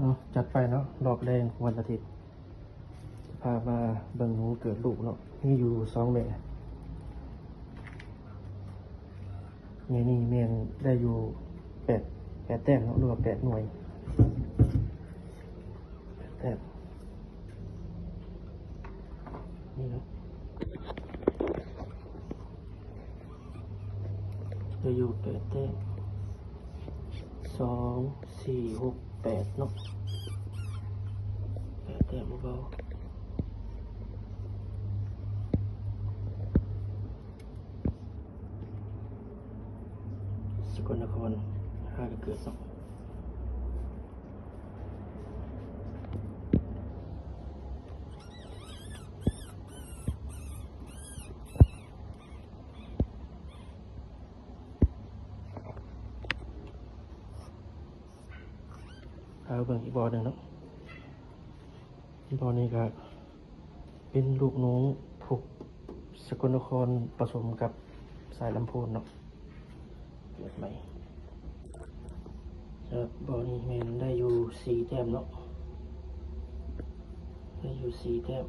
ເນາະ ຈັດໄປເນາະ ຮອບແລງຂອງວັນອາທິດ ຈະພາມາເບິ່ງໜູເກີດລູກເນາະ ມີຢູ່ສອງແມ່. ແມ່ນີ້ແມ່ນໄດ້ຢູ່ແປດ ແປດແຕ້ມເນາະ ຫຼືວ່າແປດໜ່ວຍ ແປດແຕ້ມ ນີ້ເນາະ ໄດ້ຢູ່ແປດແຕ້ມ ສອງ ສີ່ ຫົກ ແປດເນາະ ແປດແຕ້ມເບົາໆ. ສະກົນນະຄອນ ຫາກະເກີດເນາະ. ເອົາເບິ່ງອີກບໍ່ໜຶ່ງເນາະ ບໍ່ນີ້ກະ ເປັນລູກໜູພຸກສະກົນນະຄອນປະສົມກັບສາຍລຳໂພນເນາະ ເກີດໃໝ່. ແລ້ວບໍ່ນີ້ແມ່ນໄດ້ຢູ່ສີ່ແຕ້ມເນາະ ໄດ້ຢູ່ສີ່ແຕ້ມ.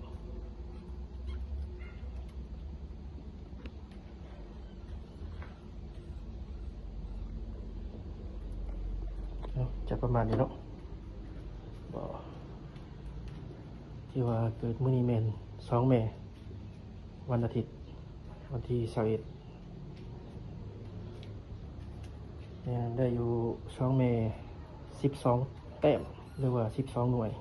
ເນາະ ຈະປະມານນີ້ເນາະ ບໍ່ ທີ່ວ່າເກີດມື້ນີ້ແມ່ນສອງແມ່ ວັນອາທິດ ວັນທີຊາວເອັດ ແມ່ນໄດ້ຢູ່ສອງແມ່ ສິບສອງແຕ້ມ ຫຼືວ່າສິບສອງໜ່ວຍ.